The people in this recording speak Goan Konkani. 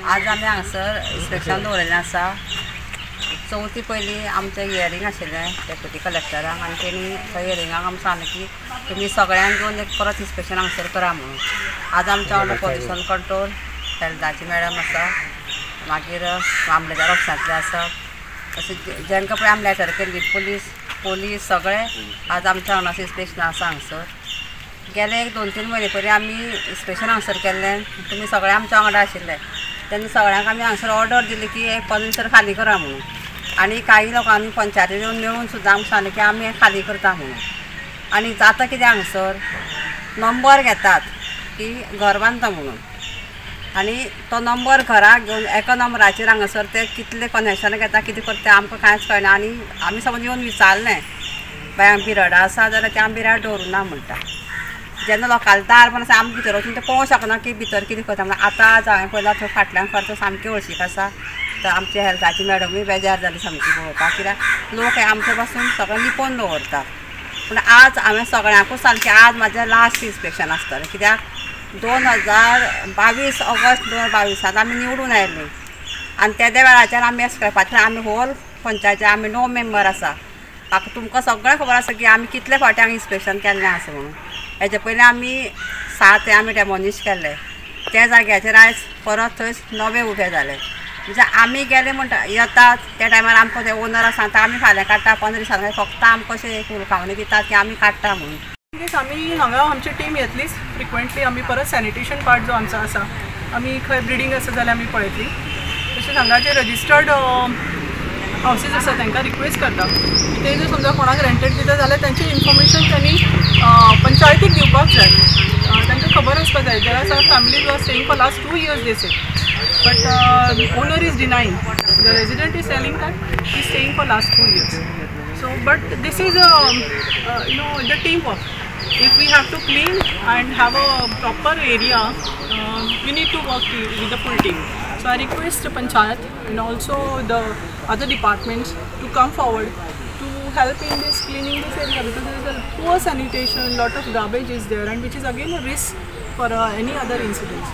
आज आमी हांगासर इन्स्पेक्शन दवरिल्लें आसा. चवथी पयलीं आमचें हियरींग आशिल्लें डेप्युटी कलेक्टराक आनी तेणी थंय हियरिंगाक आमकां सांगलें की तुमी सगळ्यांक घेवन एक परत इन्स्पेक्शन हांगासर करा म्हणून. आज आमच्या वांगडा पॉल्युशन कंट्रोल हेल्थाची मॅडम आसा, मागीर मामलेदार ऑफिसांतले आसा, अशें जेंकां पळय आमी लेटर केल्ली पुलीस सगळे आज आमच्या वांगडा इन्स्पेक्शन आसा हांगासर. गेले एक 2-3 म्हयने पयलीं आमी इन्स्पेक्शन हांगासर केल्लें, तुमी सगळे आमच्या वांगडा आशिल्ले तेन्ना सगळ्यांक आमी हांगासर ऑर्डर दिली की हे फर्निचर खाली करा म्हणून. आनी काही लोकांनी पंचायती येवन मेळून सुद्दां आमकां सांगलें की आमी हें खाली करता म्हणून. आनी जाता कितें हांगासर नंबर घेतात की घर बांदता म्हणून आनी तो नंबर घराक घेवन एका नंबराचेर हांगासर ते कितले कनेक्शन घेता कितें करता आमकां कांयच कळना. आनी आमी समज येवन विचारलें बाय आमी बिराडां आसा जाल्यार ते आमी बिराड दवरुना म्हणटा. जेन्ना लोकांले दार पण आसा आमी भितर वचून ते पळोवंक शकना की भितर कितें करता म्हणून. आतां आज हांवें पळयलां थंय फाटल्यान खर्च सामकी हळशीक आसा. तर आमच्या हेल्थाची मॅडमूय बेजार जाली सामकी पळोवपाक, कित्याक लोक हे आमचे पासून सगळें लिपोवन दवरतात. पूण आज हांवें सगळ्यांकूच सांगलें की आज म्हाजें लास्ट इन्स्पेक्शन आसतलें, कित्याक 2022 ऑगस्ट 2022 आमी निवडून आयली आनी तेद्या वेळाचेर आमी स्क्रॅपाचेर आमी होल पंचायती आमी 9 मेंबर आसा. म्हाका तुमकां सगळें खबर आसा की आमी कितले फावटी हांगा इन्स्पेक्शन केल्लें आसा म्हणून. हेजे पयलीं आमी 7 हे आमी डेमोनिश केल्ले, त्या जाग्याचेर आयज परत थंय नवे उबे जाले. म्हणजे आमी गेले म्हणटा येतात त्या टायमार आमकां ते ओनर सांगता आमी फाल्यां काडटा 15 दिसांनी, फक्त आमकां अशें एक उलकावणी दितात की आमी काडटा म्हणून. आमी हांगा आमची टीम येतलीच फ्रिक्वेंटली. आमी परत सॅनिटेशन पार्ट जो आमचो आसा आमी खंय ब्रिडींग आसा जाल्यार आमी पळयतली. तशेंच हांगा जे रजिस्टर्ड हावसीस आसा तांकां रिक्वेस्ट करता की ते जर समजा कोणाक रेंटेड दिता जाल्यार तांची इन्फॉर्मेशन त्यांनी पंचायतीक दिवपाक जाय. तांकां खबर आसपाक जाय. There are some families who are staying for last 2 years they say, but owner is denying, the resident is telling that he is staying for last 2 years. So but this is you know the team work. If we have to clean and have a proper area, we need to work with the full team. So I request the panchayat and also the other departments to come forward to help in this cleaning this area, because there is a poor sanitation, lot of garbage is there, and which is again a risk for any other incidents.